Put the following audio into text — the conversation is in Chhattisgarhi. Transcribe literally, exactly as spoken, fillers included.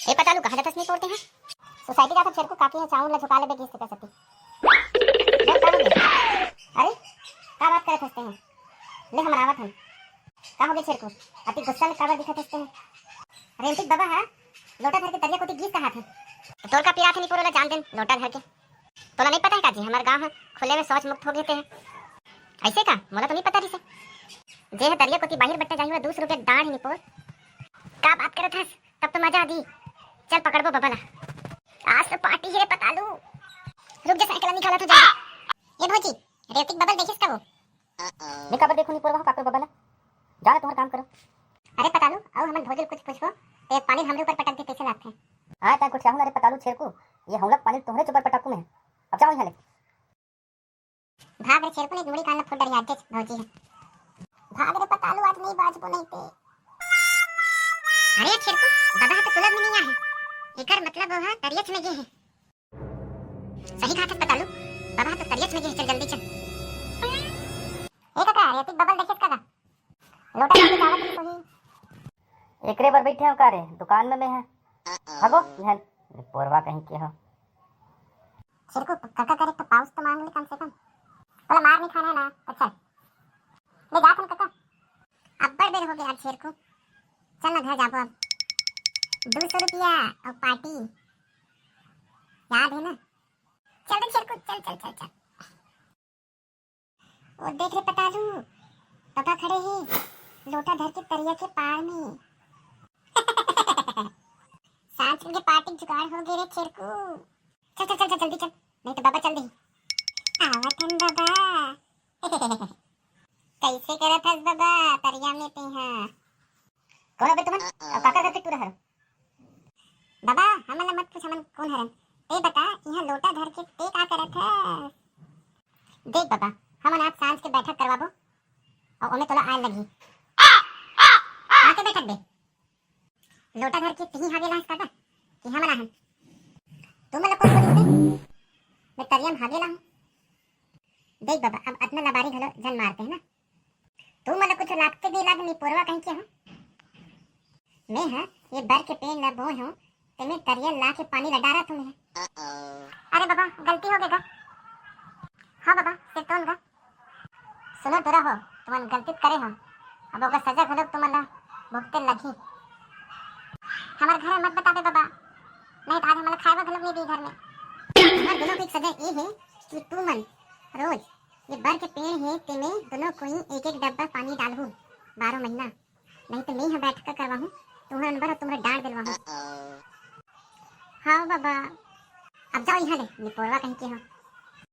ए पतालू, कहाँ जाथस निपोर तें? सोसाइटी जाथंव छेरकू, काकी ह चाउर ला झुका लेबे गिस तेकर सेती। बोल, का हो गे? अरे, का बात करत हस तें? ले, हमन आवत हन। का हो गे छेरकू? अति गुस्सा में काबर दिखत हस तें? रेवती के बबा ह लोटा धर के तरिया कोती गिस कहाथे। त तोर का पिरात हे निपोर ला जान देन लोटा धर के? तोला नहीं पता हे का जी, हमर गांव ह खुले में शौच मुक्त हो गे हे। अइसे का? मोला तो नहीं पता रिहिसे। जे ह तरिया कोती बाहिर बट्टा जाही, वो दू सौ रुपया डांड़ हे निपोर। का बात करत हस? तब तो मजा आ दी। चल पकड़बो बबा ला। आज तो पार्टी हे रे पतालू। रुक जा, साइकिल निकालत हंव जल्दी। ए भौजी, रेवती के बबा ल देखिस का वो? मैं काबर देखूं निपोरवा काकर बबा ला? जा ना, तुम्हार काम करो। अरे पतालू, अउ हमन भौजी ल कुछ पूछबो, ते पानी हमरे ऊपर पटक दे, कइसे लागथे? हाँ, तैं कुछ कहूं ना रे पतालू छेरकू, ये हौलक पानी तुम्हरे ऊपर पटकूं मैं। अब जाओ यहाँ ले। भाग रे छेरकू, नहीं मुड़ी कान ला फुट डरिया देच भौजी ह। भाग रे पतालू, आज नहीं बाजबो नहीं ते। अरे छेरकू, बबा ह तो सुलभ में नहीं आहे। एकर मतलब वो ह तरियच में गे हे। सही कहा था पतालू, बबा ह तो तरियच में गे हे, चल जल्दी चल। ए काका, रेवती के बबा ल देखिस का? लोटा लेके जावत रहिस होही। एकरे बर बैठे हंव का रे, दुकान में मैं ह। भागो, इहन पोरवा कहीं के हो। छेरकू, काका करे तो पाउच तो मांग ले कम से कम। बोला मार नहीं खाना है ना, तो चल। ले जात हन काका। अब्बड़ बेर हो गे यार छेरकू। चल ना घर जाबो अब। दू सौ रुपया अउ पार्टी। याद हे ना? चल रे छेरकू, चल, चल, चल, चल। ओ देख रे पतालू, बबा खड़े हे, लोटा धर के तरिया के पार में। सांझ के पार्टी के जुगाड़ हो गे रे छेरकू। चल, चल, चल, चल, जल्दी चल, नहीं तो बबा चल देही। आवत हन बबा। कइसे करत हस बबा, तरिया में तेहा? कौन अबे तुमन? अउ काकर घर के टूरा हर? बबा, हमन ला मत पूछ, हमन कौन हरन। ते बता, इहाँ लोटा धर के ते का करत हस? देख बबा, हमन आज सांझ के बैठक करवाबो, अउ ओमे तोला आए लगही। कहाँ के बैठक बे? लोटा धर के तिही हागे लाहस काका, कि हमन आहन? तुमन ला कौन बोलिस बे? मैं तरिया में हागे लाहूं। देख बबा, अब अतना लबारी घलो झन मार तें ना। तुमन ला कुछ लागते नहीं लाग निपोरवा कहीं के हो। मैं ह ये बर के पेड़ ला बोए हूँ, ते मैं तरिया ला के पानी ला डारत हूँ मैं। अरे बबा, गलती हो गे गा। हाँ बबा, सिरतोन गा। सुनो टूरा हो, तुमन गलती करे हो, अब ओकर सजा घलो तुमन ला भुगते लगही। हमर घर में मत बताबे बबा, नहीं तो आज हमन ला खाए बर घलो नहीं दी घर में। हमर दोनों के सजा ये हे कि तुमन रोज ये बर के पेड़ हे, तेमे दोनों कोई एक एक डब्बा पानी डालहू बारह महीना, नहीं तो मैं ह बैठका करवाहूँ, तुम्हर अनबर अउ तुम्हर डांड़ बेलवाहूँ। हाँ बबा, अब जाओ यहाँ ले, निपोरवा कहीं के हो।